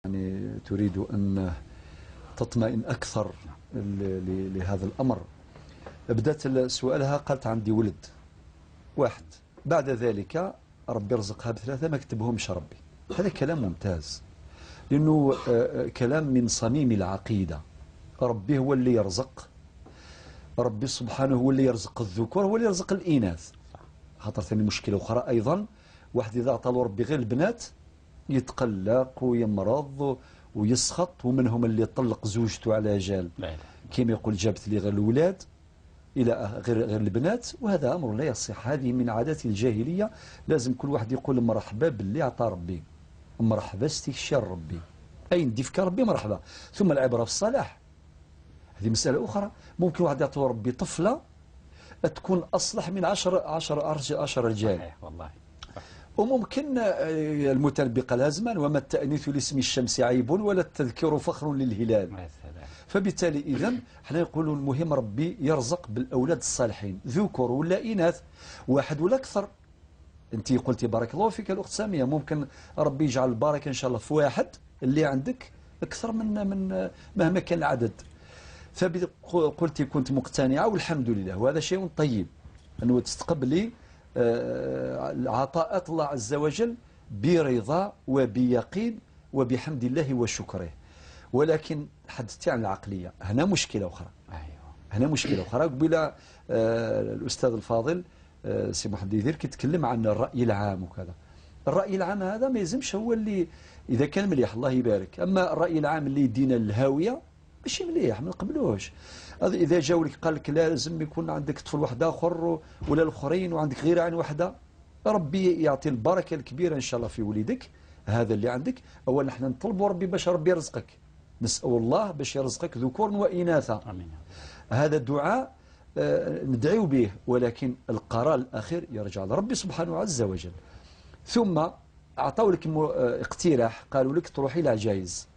يعني تريد أن تطمئن أكثر لهذا الأمر. بدأت سؤالها قالت عندي ولد واحد، بعد ذلك ربي رزقها بثلاثة ما كتبهمش ربي. هذا كلام ممتاز، لأنه كلام من صميم العقيدة. ربي هو اللي يرزق، ربي سبحانه هو اللي يرزق الذكور، هو اللي يرزق الإناث. خاطر ثاني مشكلة أخرى أيضا، واحد إذا أعطى له ربي غير البنات يتقلق ويمرض ويسخط، ومنهم اللي طلق زوجته على جال كما يقول جابت لي غير الأولاد إلى غير البنات، وهذا أمر لا يصح. هذه من عادات الجاهلية. لازم كل واحد يقول مرحبا باللي أعطى ربي، مرحبا استشار ربي، أين ديفك ربي مرحبا. ثم العبرة في الصلاح، هذه مسألة أخرى. ممكن واحد يعطي ربي طفلة تكون أصلح من 10 رجال. صحيح والله. وممكن المتنبي قالها زمان: وما التأنيث لاسم الشمس عيب ولا التذكير فخر للهلال. فبالتالي إذن احنا نقولوا المهم ربي يرزق بالأولاد الصالحين، ذكور ولا إناث، واحد ولا أكثر. أنت قلتي بارك الله فيك الأخت سامية، ممكن ربي يجعل البركة إن شاء الله في واحد اللي عندك أكثر من مهما كان العدد. فقلتي كنت مقتنعة والحمد لله، وهذا شيء طيب أنه تستقبلي عطاءات الله عز وجل برضا وبيقين وبحمد الله وشكره. ولكن حدثتي عن العقلية، هنا مشكلة أخرى. هنا مشكلة أخرى. قبيلة الأستاذ الفاضل سي محمد يدير كيتكلم عن الرأي العام وكذا. الرأي العام هذا ما يلزمش هو اللي إذا كان مليح الله يبارك، أما الرأي العام اللي يدينا للهاوية ماشي مليح، ما نقبلوش. إذا جاو لك قال لك لازم يكون عندك طفل واحد آخر ولا الآخرين وعندك غير عين واحدة، ربي يعطي البركة الكبيرة إن شاء الله في وليدك هذا اللي عندك. أولا احنا نطلبوا ربي باش ربي يرزقك، نسأل الله باش يرزقك ذكور وإناثا. آمين. هذا الدعاء ندعو به، ولكن القرار الأخير يرجع لربي سبحانه عز وجل. ثم أعطوا لك اقتراح، قالوا لك تروحي لعجايز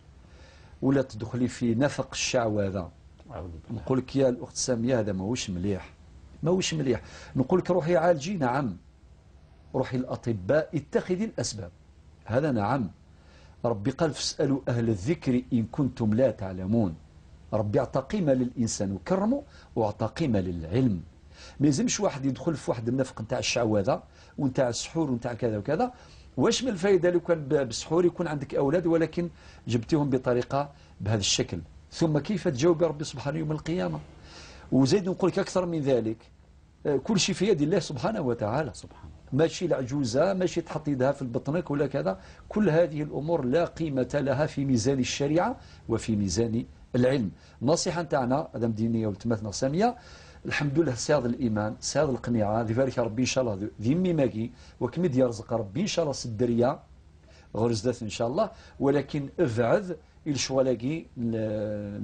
ولا تدخلي في نفق الشعوذة. نقول لك يا الأخت سامية هذا ماهوش مليح، ماهوش مليح. نقول لك روحي عالجي، نعم، روحي الأطباء، اتخذي الأسباب، هذا نعم. ربي قال فاسألوا أهل الذكر إن كنتم لا تعلمون. ربي أعطى قيمة للإنسان وكرمه، وأعطى قيمة للعلم. ما يلزمش واحد يدخل في واحد النفق نتاع الشعوذة ونتاع السحور ونتاع كذا وكذا. واش من الفائدة لو كان بالسحور يكون عندك أولاد ولكن جبتيهم بطريقة بهذا الشكل؟ ثم كيف تجاوب ربي سبحانه يوم القيامة؟ وزيد نقول لك أكثر من ذلك، كل شيء في يد الله سبحانه وتعالى. سبحانه. ماشي العجوزة، ماشي تحط يدها في بطنك ولا كذا، كل هذه الأمور لا قيمة لها في ميزان الشريعة وفي ميزان العلم. النصيحة نتاعنا هذا مدينية وتمثنا سامية، الحمد لله سياض الإيمان، سياض القنيعة، ذي بارك ربي إن شاء الله ذي ميماكي وكمد يرزق ربي إن شاء الله سدرية غرزدات إن شاء الله. ولكن ابعد الشوالاكي من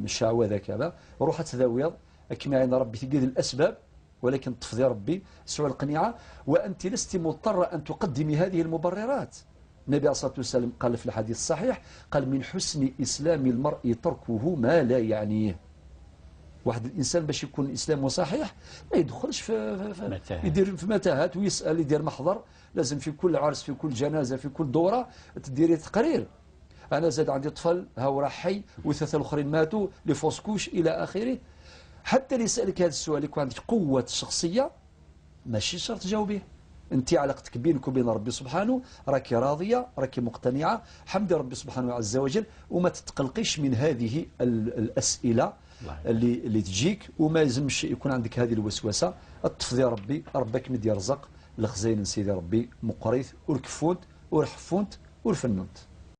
الشعوذة كذا، روح تذاويض كما عند ربي تقيد الأسباب، ولكن تفضي ربي سوى القنيعة، وأنت لست مضطرة أن تقدمي هذه المبررات. النبي عليه الصلاة والسلام قال في الحديث الصحيح، قال من حسن إسلام المرء تركه ما لا يعنيه. واحد الإنسان باش يكون إسلامه صحيح ما يدخلش في يدير في متاهات ويسأل، يدير محضر. لازم في كل عرس، في كل جنازة، في كل دورة تديري تقرير. أنا زاد عندي طفل هاو راه حي وثلاثة الآخرين ماتوا les fausses couches إلى آخره. حتى اللي يسألك هذا السؤال يكون عندك قوة الشخصية، ماشي شرط تجاوبيه. أنت علاقتك بينك وبين ربي سبحانه راكي راضية، راكي مقتنعة، حمد ربي سبحانه عز وجل، وما تتقلقيش من هذه الأسئلة اللي تجيك، وما لازمش يكون عندك هذه الوسوسة. تفضي ربي، ربك مد يرزق الخزين سيدي ربي مقريث وركفونت ورحفونت ورفنونت.